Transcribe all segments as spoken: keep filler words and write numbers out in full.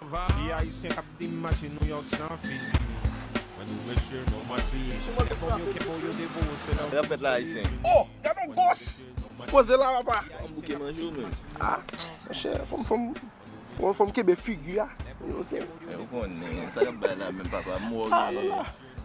Ti ayisyen k ap di m mache Nouyòk san fizi. Mwen di mesye non manti. Lè fòm yo kenbe w yo debout se la. Sa k ap fèt la, ayisyen? Oh, gad yon gòs! Poze la, papa. Fòm bouke manje w menm. Ah, monchè, fòm, fòm, fòm, fòm kenbe figi a. Yo se. Men ou konnen sa k ap bay la menm, papa. M wè w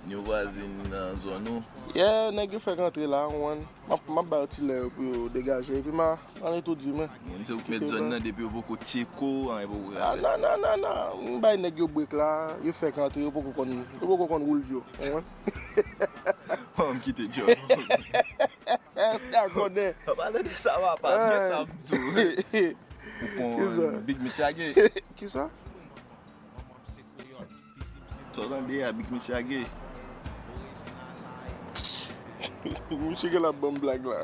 gen yon vwazin nan zòn ou. Yeah, nèg yo fèk antre la, w konprann. M ap, m ap ba yo ti lè yo pou yo degaje, epi m a, m a entwodui mwen. Moun se ou k mèt zòn nan, depi yo poko tcheke w, anyen poko ka fèt. Ah, non, non, non, non. M bay nèg yo brek la, yo fèk antre, yo poko konn, yo poko konn woul yo, w konprann? Bon, m kite djòl. Ou konnen. Pa pale de sa, papa. Men sa m di w. Ou konn Big Mitch lage. Kisa? Sa w tande a, Big Mitch lage. Misye gen la ban m blag la.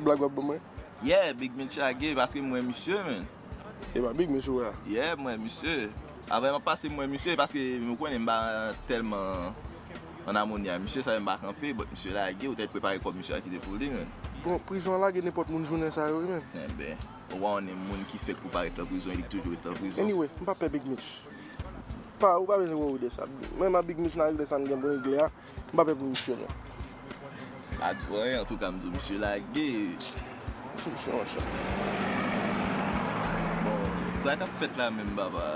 Blag w ap ban mwen? Yeah, Big Mitch lage, paske m wè misye, men. E pa Big Mitch ou wè a? Yeah, m wè misye. Avè m ap pase, m wè misye, paske ou konnen m pa tèlman an amoni a misye, sa fè m pa kanpe, but misye lage, ou tèt prepare kòb misye a kite pou li, men. Bon, prizon an lage nenpòt moun jounen sa yo, wi, men. Enben, ou pa konnen moun ki fèk pou parèt nan prizon, li toujou ret nan prizon. Anyway, m pa pè Big Mitch. Pa, ou pa bezwen wori de sa. Mwen m a Big Mitch n a regle sa n gen pou n regle a. M pa pè pou misye, non. M pa di w anyen, antouka, m di w misye lage. Misye yon chat. Bon, sa k ap fèt la menm, papa?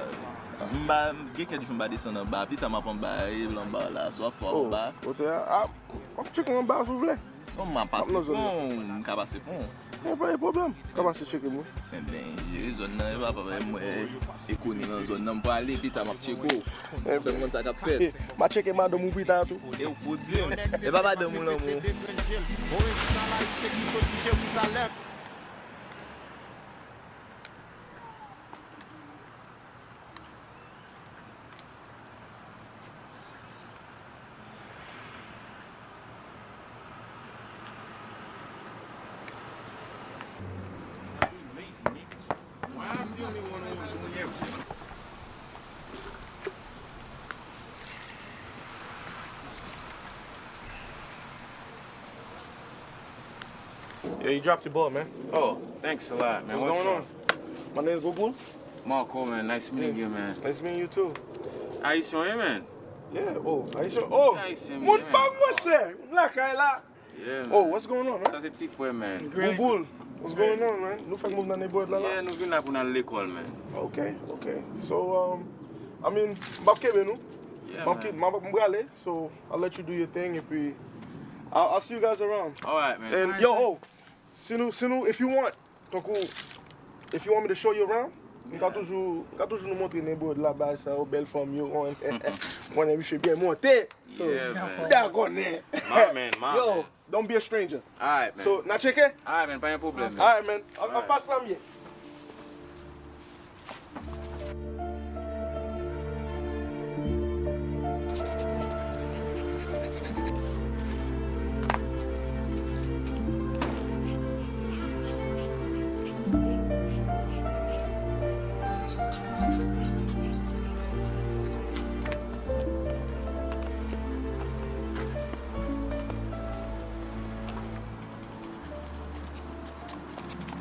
M ba, gen kèk jou m pa desann anba, pita m ap anba, e anba la, swa fwa anba. Oh, kote a? Ah, w ap tcheke anba si w vle. Non, m ap pase pon, m ka pase pon. E pa gen pwoblèm, w ka pase tcheke m wi. Enben, jere zòn nan, e papa, mwen, e kounye nan zòn nan, m prale, pita m ap tcheke w. Fè m konn sa k ap fèt. M a tcheke madanm ou pita tou. E w pou di m, e pa madanm ou lanmou. Orijinal ayisyen ki soti Jerizalèm. Yo, you dropped the ball, man. Oh, thanks a lot, man. What's going on? My name is Boo Boo. Marco, man. Nice meeting you, man. Nice meeting you too. Ayisyen, yeah, man. Yeah, oh, Ayisyen. Oh, moun pa m, monchè. M lakay la. Yeah, man. Oh, what's going on, man? Sa se ti frè, man. Boo Boo, what's going on, man? Nou fèk move nan neighborhood la, la? Yeah, nou vin la pou n al lekòl, man. Okay, okay. So, um, I mean, m ap kenbe nou. Yeah, man. M ap, m prale. So, I'll let you do your thing, epi I'll, I'll see you guys around. All right, man. And, yo, oh, si nou, si nou, if you want, tankou, if you want me to show you around, m ka toujou, m ka toujou nou montre neighborhood la, bay sa yo, bèl fanm yo, on, on, misye byen monte. So, yeah, man. Ou ta konnen. My man, my man. Yo, don't be a stranger. All right, man. So, n a tcheke? All right, man, pa gen pwoblèm, man. All right, man. An, anfas la m ye.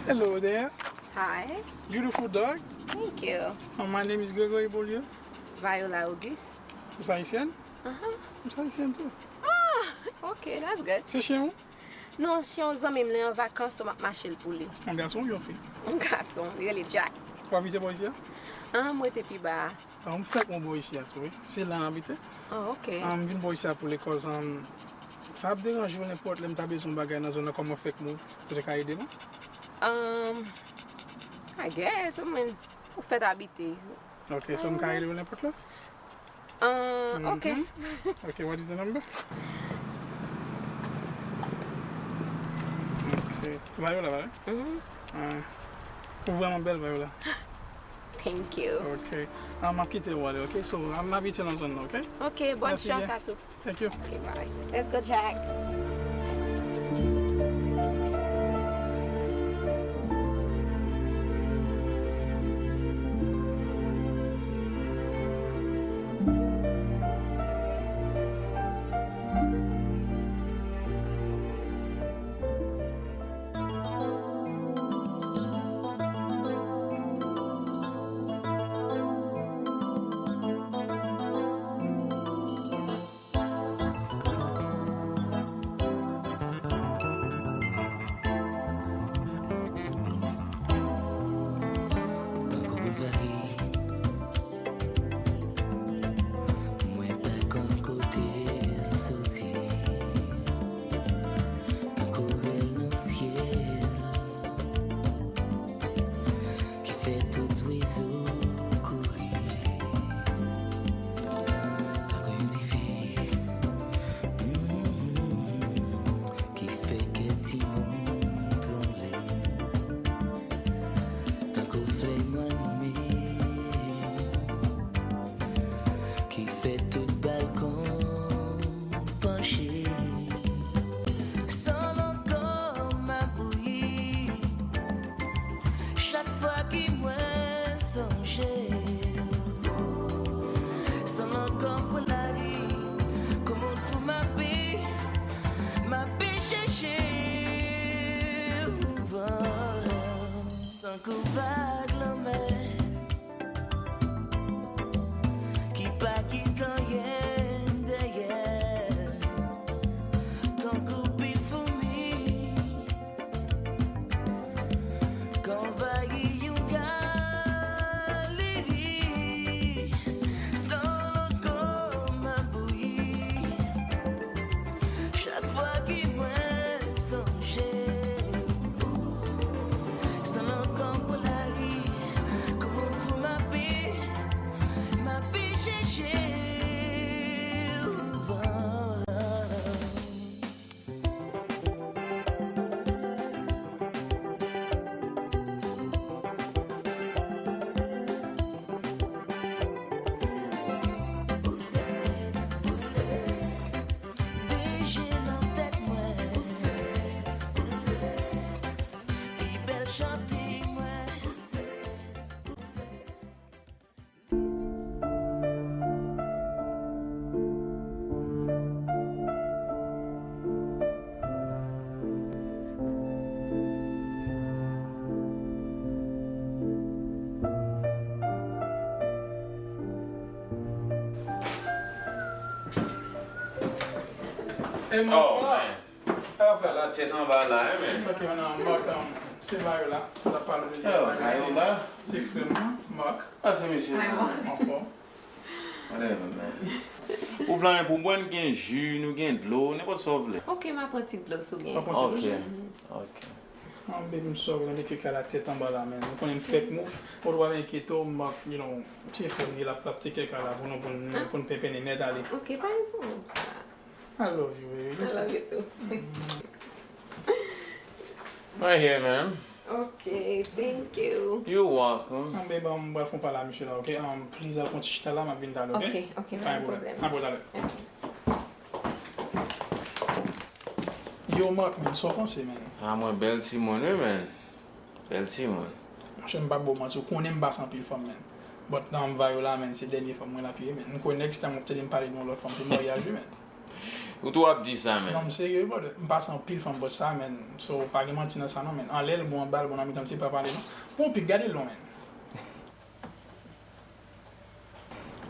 Hello there. Hi. Beautiful dog. Thank you. Uh, my name is Gregory Beaulieu. Viola Auguste. Ou se ayisyèn? Uh-huh. Ou se ayisyèn tou. Ah, okay, that's good. Se chen ou? Non, chen yon zanmi m, li an vakans, so m ap mache l pou li. Yon gason ou yon fi? Yon gason, li rele Jack. Ou abite bò isi a? Ah, m rete pi ba a. Ah, m fèk move bò isi a tou, wi. Se la m abite. Ah, ok. Ah, m vin bò isi a pou lekòl. Ah, sa ap deranje w nenpòt lè m ta bezwen yon bagay nan zòn nan, kòman fèk move? Ou te ka ede m? Um, I guess, I mean, ou fèt abite. Ok, so m ka rele w nenpòt lè? Ah, ok. Mhm. Ok, what is the number? Ok. Viola, right? Mhm. Ah. Ou vrèman bèl, Viola. Thank you. Ok. Ah, m ap kite w ale, ok? So, m abite nan zòn nan, ok? Ok, bòn chans a tou. Thank you. Ok, bye. Let's go, Jack. Tankou vag lanmè ki pa kite anyen dèyè, tankou pil foumi k anvayi yon galri, san lankò m ap bouyi. Chak fwa ke mwen sonje w, san lankò pou lari, kòm yon fou m ape, m ape chèche w. Pouse, pouse, deje nan tèt mwen. Pouse, pouse, pi bèl chante mwen. Pouse, pouse. Hey, Mark, oh, man. Sa w ap fè? Ala tèt anba la, hein, man. It's okay, man. Um, Mark, um, se Viola. N ap pale de... Oh, Viola. Se frè m nan, Mark. Ah, se mesye. Hi, Mark. Anfòm. Whatever, man. Ou vle anyen pou bwè, n gen ji, nou gen dlo, nenpòt sa w vle. Ok, m a pran ti dlo si w gen. Ok, ok. An, baby, m sorry, m teke ka la tèt anba la, man. Ou konnen m fèk move. Ou pa enkyete w, m ap, you know, m se frè m li, l ap, l ap teke ka la pou nou, pou nou, pou nou penpennen nèt ale. Ok, pa gen pwoblèm sa. I love you, baby. I love you too. Right here, man. Ok, thank you. You're welcome. An, baby, m pral fè yon pale a misye la, ok? Um, please, al fè yon ti chita la, m ap vin talè, ok? Ok, ok, pa gen pwoblèm. N ap wè talè. Ok. Yo, Mark, man, sa w panse, man? Ah, mwen bèl timoun, wi, man. Bèl timoun. Monchè, m p ap ba w manti, ou konnen m pase anpil fanm, man. But nan Viola, man, se dènye fanm mwen l ap ye, man. M kwè next time w ap tande m pale de yon lòt fanm, se maryaj, wi, man. Ou tou ap di sa, man. Non, m serye, wi, brother. M pase anpil fanm, but sa, man. So, pa gen manti nan sa, non, man. Anlè l bon, anba l bon, nan mitan l se pa pale, non. Bon, pi gade l, non, man.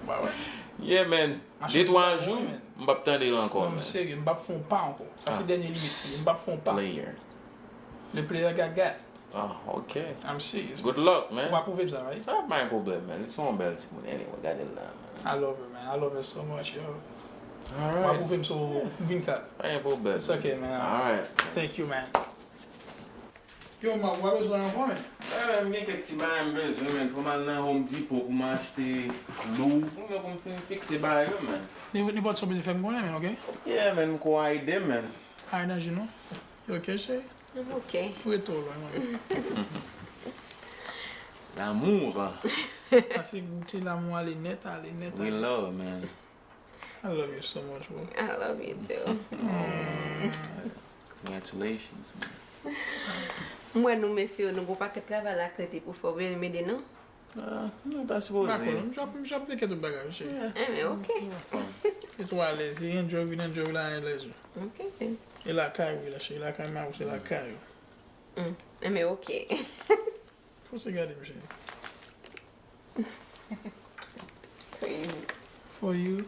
Ba wè. Yeah, man. De twa jou, m p ap tande l ankò, man. Non, m serye, m p ap fè yon pa ankò. Sa se dènye limit li, m p ap fè yon pa. Player. Le player got got. Ah, ok. I'm serious. Good luck, man. Ou apwouve m sa, right? Ah, pa gen pwoblèm, man. Li se yon bèl timoun. Anyway, gade l la, man. I love her, man. I love her so much, yo. Alright. Ou apwouve m sou green card. Pa gen pwoblèm. It's okay, man. Alright. Thank you, man. Yo, Mark, ou pa bezwen ankò, men? Wi, men, m gen kèk ti bagay m bezwen, men. Fò m al nan Home Depot pou m achte glou. Pou mwen, pou m fin fikse bagay yo, men. Nenpòt sa w bezwen fè m konnen, men, ok? Yeah, men, m kwè w a ede m, men. Ay, nan je nou. Ok, cheri. Ok. Rete w lwen, mwen. L'amour. Pase goute lanmou, ale nèt, ale nèt, ale. We love, man. I love you so much, bro. I love you too. Congratulations, man. M wè nou mesye yo, nou gon pakèt travay la k rete pou fè, w bezwen m ede nou? Ah, nou ta sipoze. M pa konnen, m ap, m ap teke tout bagay, cheri. Enben, ok. Kite w alèz, si enjoy, vin enjoy la, alèz ou. Ok, ben. E lakay ou ye la, cheri, lakay mari w, se lakay ou. Enben, ok. Fò se gade m, cheri. Crazy. For you.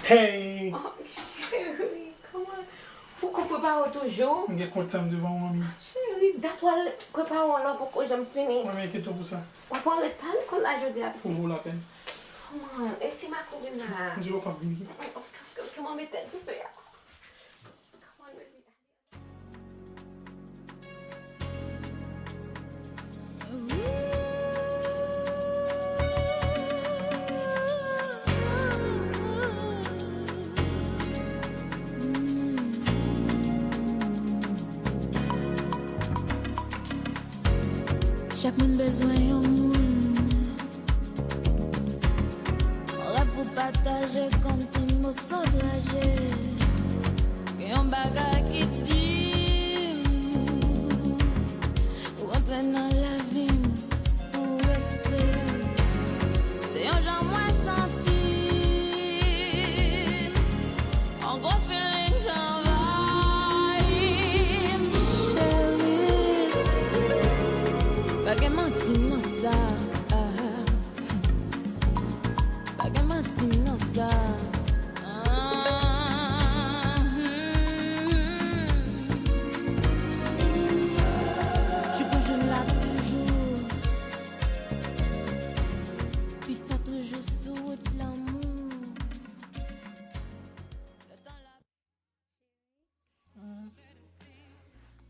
Hey! Oh, cheri, kòman? Ou poko prepare w toujou? M gen kont sa m devan w, manmi. Cheri, dat w al prepare w la poko janm fini. Manmi, enkyete w pou sa. W ap an reta lekòl la jodi a, pitit. Pou vo lapèn. Kòman? E si Marco vin la? M di w k ap vini. Ok, ok, ok, manmi, tèt di fè a. Kòman, baby? Chak moun bezwen yon moun. Yon rèv pou pataje kòm ti moso draje. Gen yon bagay ki di m, ou antre nan lavi m, ou rete. Se yon jan mwen santi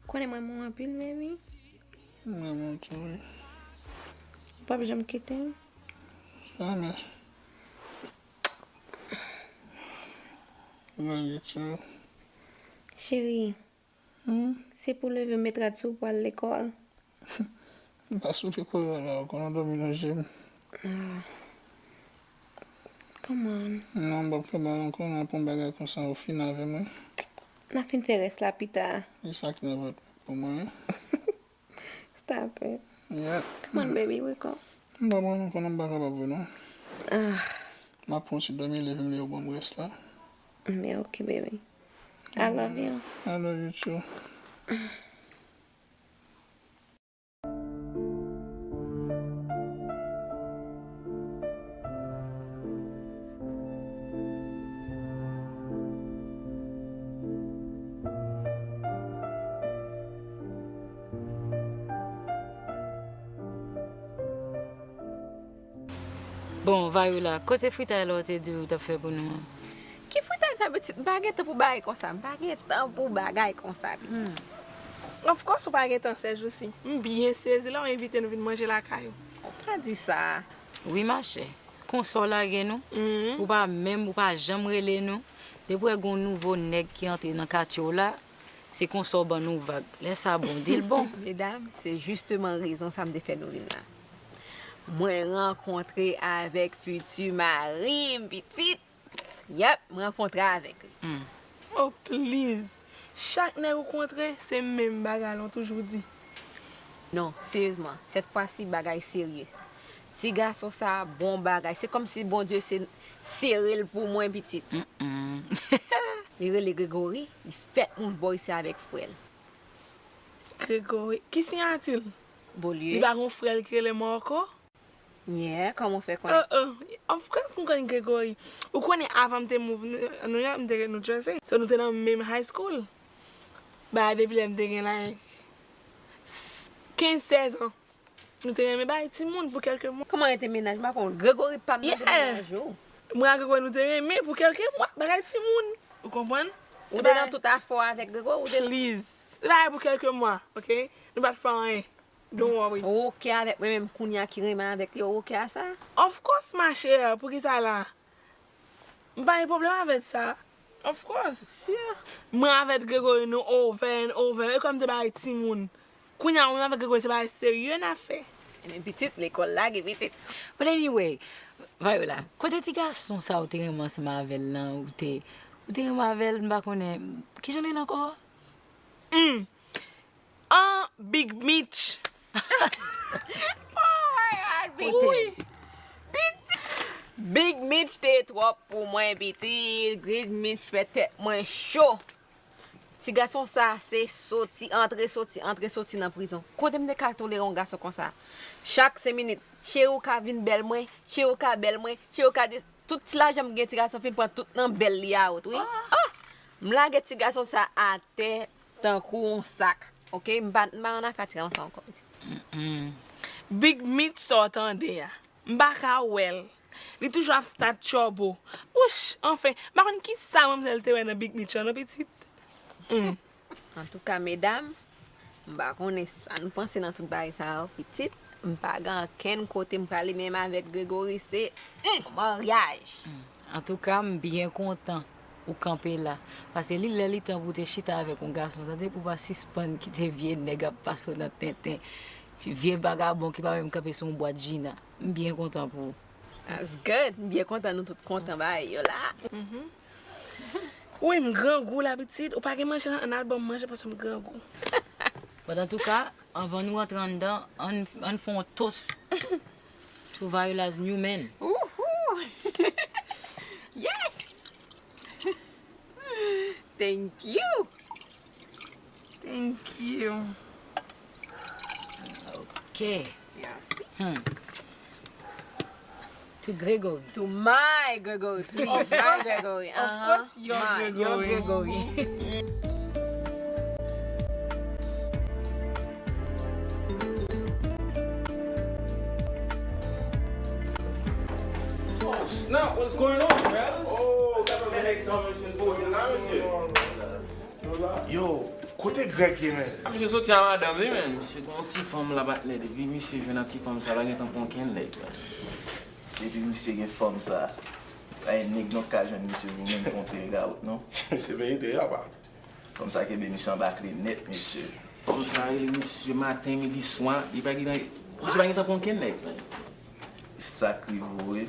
Konnen m renmen w anpil, baby. M renmen w tou, wi. Ou p ap janm kite m? Jamè. Love you too. Cheri, hmm? Se pou leve met rad sou pou al lekòl. M pa sou lekòl la, la, ou konn dòmi nan je m. Ah. Come on. Non, m p ap fè bagay ankò, nan pran bagay konsa, ou fin avè mwen. N a fin fè rès la pita. E sa k nan vant pou mwen. Stop it. Yeah. Come on, baby, wake up. M pa pran ankò, non, m pa kapab vre, non. Ah. M ap pran ti dòmi, leve m, leve w ban m rès la. Men ok, baby. I love you. I love you too. Bon, Viola, kote fritay la w te di w t ap fè pou nou an? Ki fritay sa, pitit? M pa gen tan pou bagay konsa. M pa gen tan pou bagay konsa, pitit. Hmm. Of course, ou pa gen tan, sèjousi. M byen sezi lè w envite nou vin manje lakay ou. Pa di sa. Wi, machè. Konsa w lage nou. Hmm. Ou pa menm, ou pa janm rele nou. Depi w wè gen yon nouvo nèg ki antre nan katye w la, se konsa w ban nou vag. Lè sa bon, di l bon. Medam, se jisteman rezon sa m te fè nou vin la. Mwen rankontre avèk fiti mari m, pitit. Yep, m rankontre avèk li. Hmm. Oh, please. Chak nèg ou kontre, se menm bagay la, w toujou di. Non, seryezman, sèt fwa si bagay serye. Ti gason sa, bon bagay. Se kòmsi Bondye se sere l pou mwen, pitit. Mm-mm. Li rele Gregory, li fèt mouch bò isi avèk frè l. Gregory, ki siyati l? Bolye. Li pa gon frè l ki rele Marco? Yeah, kòman w fè konnen? Oh, oh. Of course, m konn Gregory. Ou konnen avan m te move New York, m te ret New Jersey. So, nou te nan menm high school. Ba, depi lè m te gen, like, kenz, sèz an. Nou te renmen bay timoun pou kèlke mwa. Kòman rete mennaj? M pa konn. Gregory pa m nan te mennaj ou. Mwen ak Gregory, nou te renmen pou kèlke mwa, bagay timoun. Ou konprann? Ou te nan tout afè w avèk Gregory? Ou te... Please. Se bagay pou kèlke mwa, ok? Nou pa t fè anyen. Don't worry. Ou oke avèk mwen menm kounye a ki renmen avèk li, ou oke a sa? Of course, ma chère, poukisa la? M pa gen pwoblèm avèk sa. Of course. Sure. Mwen avèk Gregory, nou over and over. E kòm te bay timoun. Kounye a, mwen avèk Gregory, se bagay serye n ap fè. Ebyen, pitit, lekòl lage, pitit. But anyway, Viola, kote ti gason sa ou te renmen ansanm avè l lan, ou te, ou te renmen avè l, m pa konnen, kijan l rele ankò? Hmm. An Big Mitch. Oh my God, Big Mitch. Big Mitch te twòp pou mwen, pitit. Big Mitch fè tèt mwen cho. Ti gason sa, se soti, antre, soti, antre, soti nan prizon. Kote m te ka tolere yon gason konsa? Chak senk minit, cheri ou ka vin bèl mwen, cheri ou ka bèl mwen, cheri ou ka di, tout ti lajan m gen, ti gason fin pran tout nan bèl li a out, wi. Ah! M lage ti gason sa atè tankou yon sak. Ok, m pa, m pa nan afè a ti gason sa ankò, pitit. Mm-mm. Big Mitch sa w tande a. M pa ka wè l. Li toujou ap start trouble. Wouch, anfen, m pa konn kisa manmzèl te wè nan Big Mitch lan, non, pitit. Hmm. Antouka, medam, m pa konnen sa nou panse nan tout bagay sa yo, pitit. M pa gen ankenn kote m prale menm avèk Gregory, se, hmm, maryaj. Hmm. Antouka, m byen kontan ou kanpe la. Paske li lè li tan pou w te chita avèk yon gason, tande, pou w pa sispann kite vye nèg ap pase w nan tenten. Ti vye vagabon ki pa menm kanpe sou yon bwat jina. M byen kontan pou ou. That's good. M byen kontan nou tout kontan bagay yo la. Mhm. Wi, m grangou la, pitit. Ou pa gen manje, ann al ban m manje paske m grangou. But antouka, anvan nou rantre anndan, ann, ann fè yon toast to Viola's new man. Woohoo! Yes! Thank you. Thank you. Ok. Merci. Hmm. To Gregory. To my Gregory, please. Of course, my Gregory. Of course, your Gregory. Your Gregory. Oh, snap, what's going on, fellas? Oh, got a big summer symposium, honestly. Yo, Kote Greg ye, men? Misye soti a madanm li, men misye gen yon ti fanm la, patnè. Depi misye jwenn ak ti fanm sa, pa gentan pran okenn nèg, men. Depi misye gen fanm sa, pa gen nèg nan ka jwenn misye pou menm fè yon ti regawot, non. Se verite, apa. Fanm sa kenbe misye anba kle nèt, mesye. Fanm sa rele misye maten, midi, swa, li pa gentan, misye pa gentan pran okenn nèg, men. E sa k rive w, wi.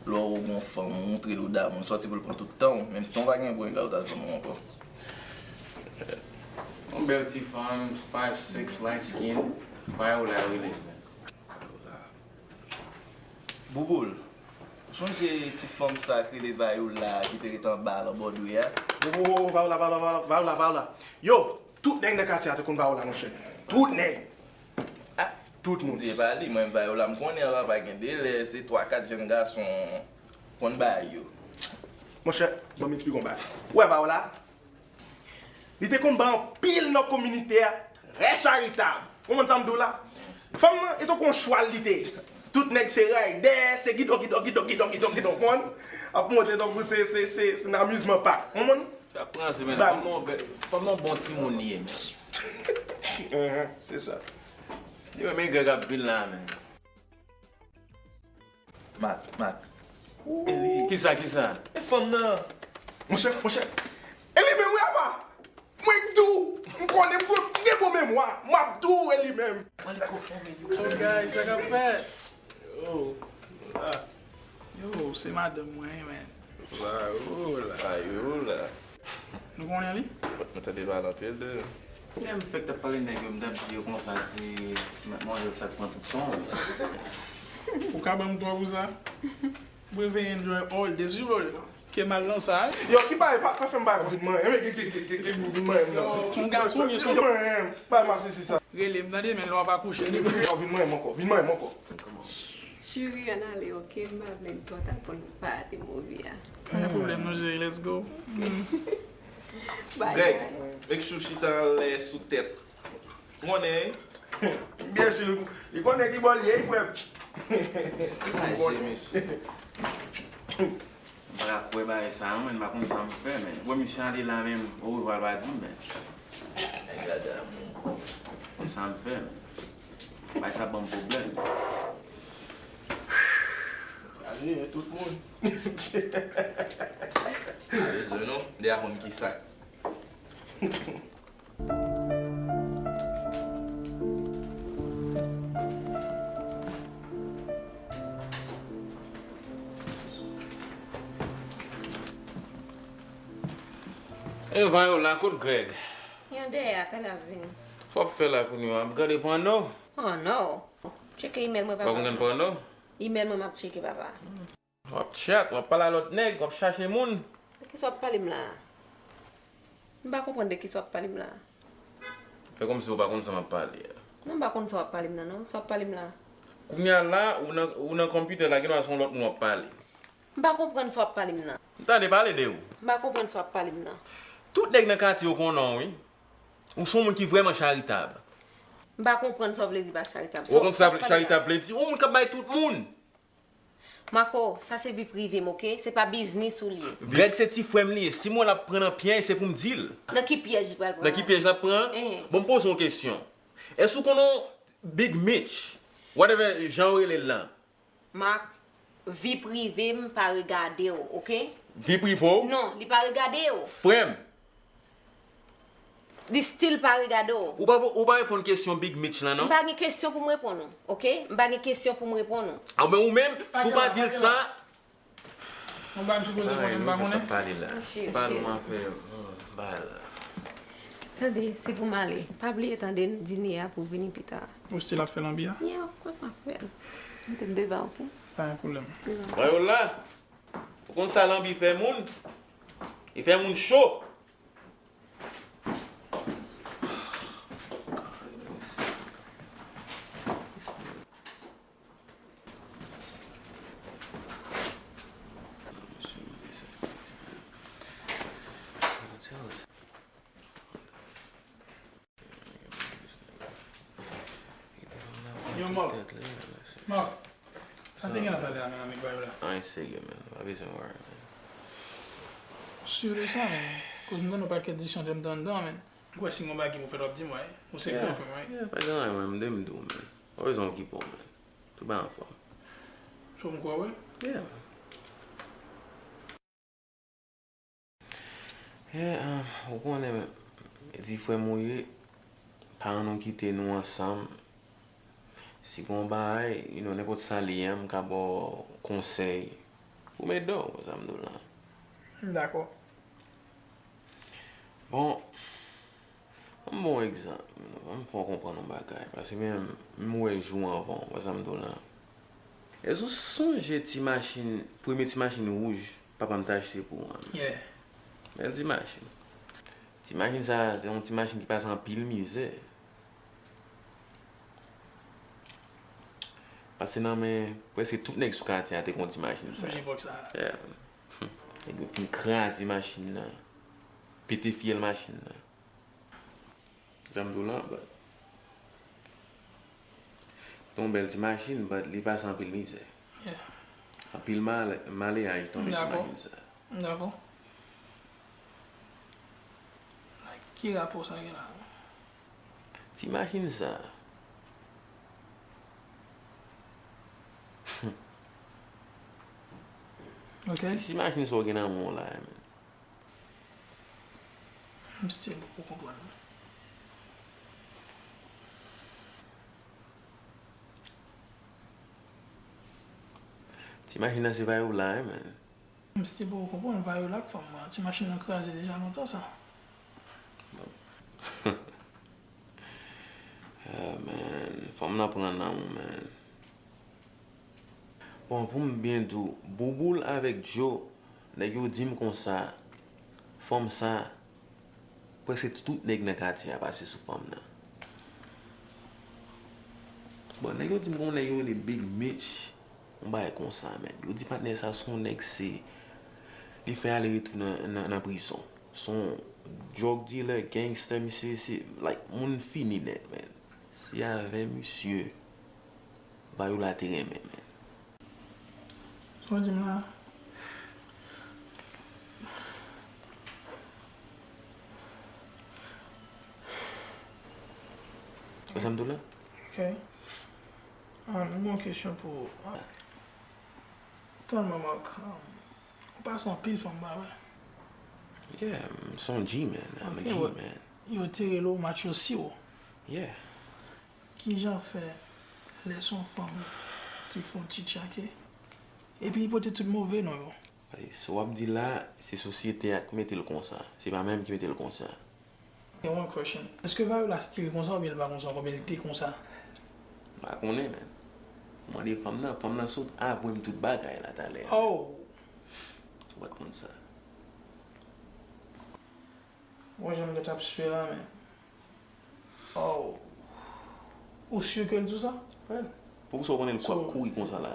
Lè w gon fanm, ou montre l ou damou l, sòti pou l pran tout tan w, menm tan w pa gen pou regawot a zanmi w ankò. Yon bèl ti fanm, five six, light skin, Viola yo rele l, men. Bouboul, ou sonje ti fanm sa k rele Viola ki te ret anba lan Bòdwe a? Wo, wo, wo, Viola, Viola, Viola, Viola, Viola. Yo, tout nèg nan katye a te konn Viola, monchè. Tout nèg. Ah, tout moun. Di e pa li, mwen Viola m konnen an, papa, gen de lè se twa, kat jèn gason konn bay yo. Monchè, ban m eksplike w yon bagay. Ou wè Viola? Li te konn bay anpil nan kominote a, trè charitab. Ou konprann sa m di w la? Fanm nan, e tankou yon chwal li te ye. Tout nèg se raydè, se gidon, gidon, gidon, gidon, gidon, gidon, konprann? Ap monte tankou se, se, se, se nan amizman pak, konprann? Sa pran se, men, fanm nan, fanm nan bon timoun li ye, men. Enhen, se sa. Yo, men Greg ap vin la, men. Mak, Mak. E li. Kisa, kisa? E fanm nan. Monchè, monchè. E li menm wi, apa. Mwen k di w. M konnen m gen bon memwa. M ap di w e li menm. Mwen li ko fò men li. Oh, guys, sa k ap fèt? Yo, sa. Yo, se madanm mwen, man. Viola. Viola. Nou konnen li? Mwen tande pale anpil de yo. Lè m fèk t ap pale nèg yo, m t ap di yo konsa se ti matmwazèl sa k pran tout tan w. Ou ka ban m twa pou sa? Mwen vle enjoy all day, si w vle. Ke m al nan sal. Yo, ki bagay, pa, pa fè m bagay, vin manyen, men, ki, ki, ki, ki, ki, vin manyen m nan. Yon gason, men, vin manyen m, bay masisi sa. Rele m, tande, men lè w ap akouche, li. Yo, vin manyen m ankò, vin manyen m ankò. Cheri, ann ale, oke? M pa vle m twò ta pou n pa rate movie a. Pa gen pwoblèm non, cheri, let's go. Bye, Greg, bye. Make sure chita anlè sou tèt. Ou konnen, wi. Byen si, li konnen ki bò l ye, wi, frè m. Sa raje, mesye. M pa ka kwè bagay sa non, men m pa konn sa m fè, men. Bon, misye ale la menm, orevwa l pa di m, men. Nèg la damou. Konn sa m fè, men. Bagay sa ban m pwoblèm. Raje, tout moun. Pa bezwen non, m deja konn ki sa k E Viola, kot Greg? Yon dèyè a, talè ap vini. Sa w ap fè la kounye a? Ap gade pòno? Oh no. Tcheke imèl mwen, papa. W ap gade pòno? Imèl mwen m ap tcheke, papa. W ap chat, w ap pale a lòt nèg, w ap chache moun. De kisa w ap pale m la a? M pa konprann de kisa w ap pale m la a. Fè kòmsi w pa konn sa m ap pale a. Non, m pa konn sa w ap pale m nan, non. Sa w ap pale m la a? Kounye a la, ou nan, ou nan konpitè la, gendwa se yon lòt moun w ap pale. M pa konprann sa w ap pale m nan. M tande pale de ou. M pa konprann sa w ap pale m nan. Tout nèg nan katye yo konnen w, wi. Ou se yon moun ki vrèman charitab. M pa konprann sa w vle di pa charitab. Ou konn sa charitab vle di? Yon moun k ap bay tout moun. Marco, sa se vi prive m, oke? Se pa biznis ou li ye. Greg se ti frè m li ye. Si m wè l ap pran nan pyèj, se pou m di l. Nan ki pyèj li pral pran? Nan ki pyèj l ap pran? Bon, m poze w yon kesyon. Èske ou konnen Big Mitch? Whatever jan yo rele l lan. Marc, vi prive m pa regade w, oke? Vi prive w? Non, li pa regade w. Frè m. Li still pa regade w. Ou pa, ou pa reponn kesyon Big Mitch lan, non? M pa gen kesyon pou m reponn ou, oke? M pa gen kesyon pou m reponn ou. A, men ou menm, si w pa di l sa. Yon bagay m sipoze konnen, m pa konnen. Pale la. Pale m afè yo. Pale. Tande, se pou m ale. Pa bliye tande dine a pou vini pita. Ou still ap fè lanbi a? Yeah, of course m ap fè l. Mete m devan, oke? Pa gen pwoblèm. Viola, ou konn sa lanbi fè moun? Li fè moun cho. Yo, Marc. Marc. Sa te gen nan talè a, men, avèk Viola. Anyen serye, men. Pa bezwen worry, men. Sure de sa, men. Koz m tande yon pakèt disyon te m tande, men. M kwè si gen yon bagay ki pou fèt w ap di m, wi. Ou se gran frè m, wi. Yeah, pa gen anyen, man, m de m di w, man. Pa bezwen okipe w, man. Tout bagay anfòm. So m kwè, wi. Yeah. Yeah, um, ou konnen, di frè m ou ye, paran nou kite nou ansanm. Si gon bagay, you know, nenpòt sa li ye, m ka ba w konsèy. Ou met do, sa m di w la. M dakò. Bon, ban m bon egzanp, ban m fè w konprann yon bagay, paske men m wè jou anvan w, wè sa m di w la. Èske w sonje ti machin, premye ti machin wouj papa m te achte pou w an? Yeah. Bèl ti machin. Ti machin sa, se yon ti machin ki pase anpil mizè. Pase nan men prèske tout nèg sou katye a te gen yon ti machin sa. Sou epòk sa. Yeah. Nèg yo fin kraze machin nan. Pete fyèl machin nan. Sa m di w la, but. Te yon bèl ti machin, but li pase anpil mizè. Yeah. Anpil mal-, maleyaj tonbe sou machin sa. M dakò. Like, ki rapò sa gen la? Ti machin sa. Ok. Ti, ti machin sa w gen nan men w la, man. M still poko konprann. Ti machin nan se Viola, wi, man. M still poko konprann Viola ak fanm nan. Ti machin nan kraze deja lontan sa. Ah, man. Fanm nan pran nan ou, man. Bon, pou m byen di w, Bouboul avèk Joe, nèg yo di m konsa, fanm sa, prèske tout nèg nan katye a pase sou fanm nan. Bon, nèg yo di m gon nèg yo rele Big Mitch, yon bagay konsa, man. Yo di patnè sa se yon nèg se, li fè ale retou nan, nan, nan prizon. Se yon drug dealer, gangster, misye se, like, moun fini nèt, man. Se avè misye Viola te renmen, man. Sa w di m la? Wè sa m di w la? Ok. Ah, m gen yon kesyon pou ou. Ah. Tèlman, Marc, ah, ou pase anpil fanm ba, wi. Yeah, m se yon G, man. I'm a G, man. Yo te rele w Macho Siwo. Yeah. Kijan fè lè se yon fanm ki fè w tchitchake, epi li pote tout move non yo? Sa w ap di la, se sosyete a k mete l konsa. Se pa mwen menm ki mete l konsa. Gen one question. Èske Viola still konsa oubyen l pa konsa ankò, oubyen l te konsa? M pa konnen, man. Mande fanm nan, fanm nan sot avwe m tout bagay la talè. Oh! Ou pa t konn sa. Mwen, jan m gentan ap swe la, men. Oh. Ou si ke l di w sa? Wi. Poukisa w konnen l ap kouri konsa la?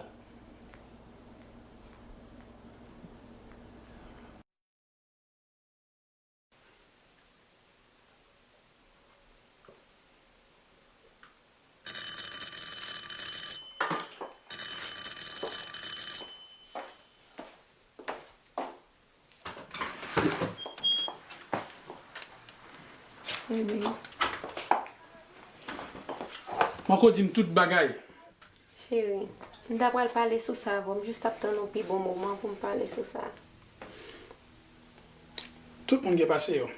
Baby. Poko di m tout bagay. Cheri, m ta pral pale sou sa avè w, m jis t ap tann yon pi bon moman pou m pale sou sa. Tout moun gen pase yo.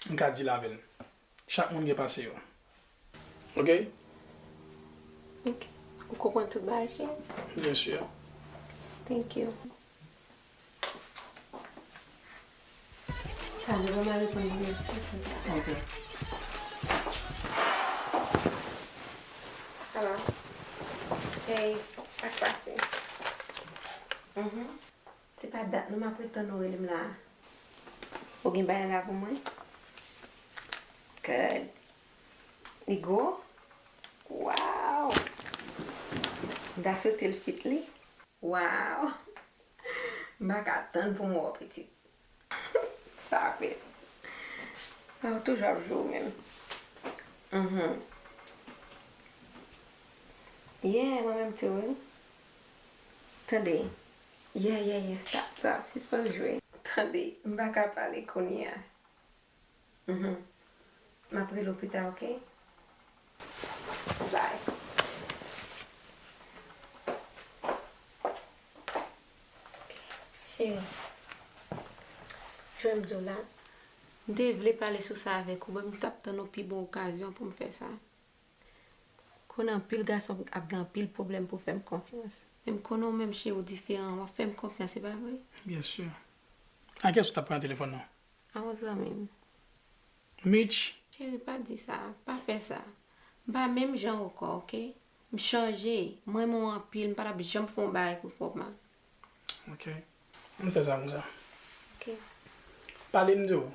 M ka deal avè l. Chak moun gen pase yo. Ok? Ok. Ou konprann tout bagay, cheri? Byen si. Thank you. Talè, ban m al reponn li. Ok. Hello. Hey, sa k pase? Mhm. Se pa dat non m ap ret tann ou rele m la. Ou gen bagay la pou mwen? Good. Li gwo? Wow! M ta swete l fit li. Wow! M pa ka tann pou m wè w pitit. Sa bèl. Sa ou toujou ap jwe ou menm. Mhm. Yeah, mwen menm tou wi. Tande. Yeah, yeah, yeah, stop, stop, sispann jwe. Tande, m pa ka pale kounye a. Mhm. M ap rele w pita, oke? Bye. Cheri, jan m di w la, m te vle pale sou sa avèk ou, men m t ap tann yon pi bon okazyon pou m fè sa. Konnen anpil gason ap gen anpil pwoblèm pou fè m konfyans. Men m konnen w menm cheri w diferan, w ap fè m konfyans, se pa vre? Byen si. A kiyès ou t ap pran telefòn nan? A yon zanmi m. Mitch? Cheri, pa di sa, pa fè sa. M pa menm jan ankò, oke? M chanje, m renmen w anpil, m pa t ap janm fè yon bagay pou fè w mal. Oke. Ann fè sa konsa. Oke. Pale m de w.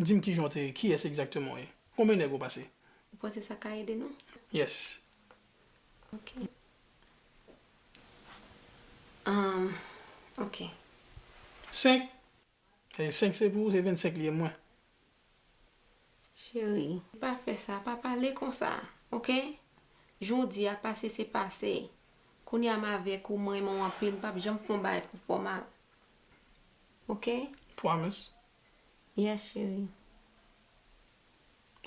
Di m kijan w te ye, kiyès egzakteman w ye? Konbyen nèg ou pase? Ou panse sa ka ede nou? Yes. Oke. Um, oke. Senk? E senk se pou ou, se vennsenk li ye mwen. Cheri, pa fè sa, pa pale konsa, oke? Jan w di a pase se pase. Kounye a m avèk ou, m renmen w anpil, m p ap janm fè yon bagay pou fè w mal. Oke? Promise? Yes, cheri.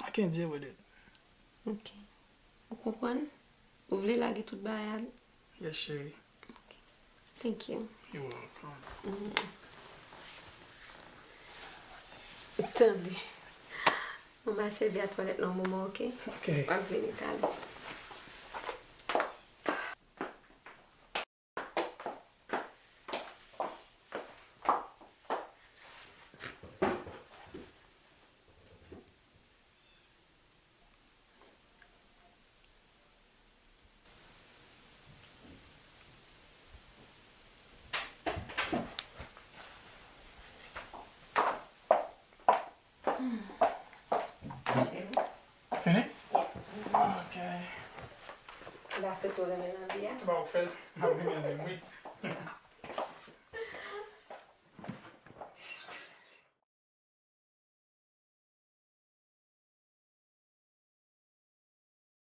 I can't deal with it. Ok. Ou konprann? Ou vle lage tout bagay a? Yes, cheri. Ok. Thank you. You're welcome. Mm. Tande. Mwen al sèvi a twalèt nan yon moman, ok? Ok. W ap vini talè. Fini? Yes. Ok. Gason tou renmen nan vi a. Ba ou fè l. M ap renmen l menm, wi.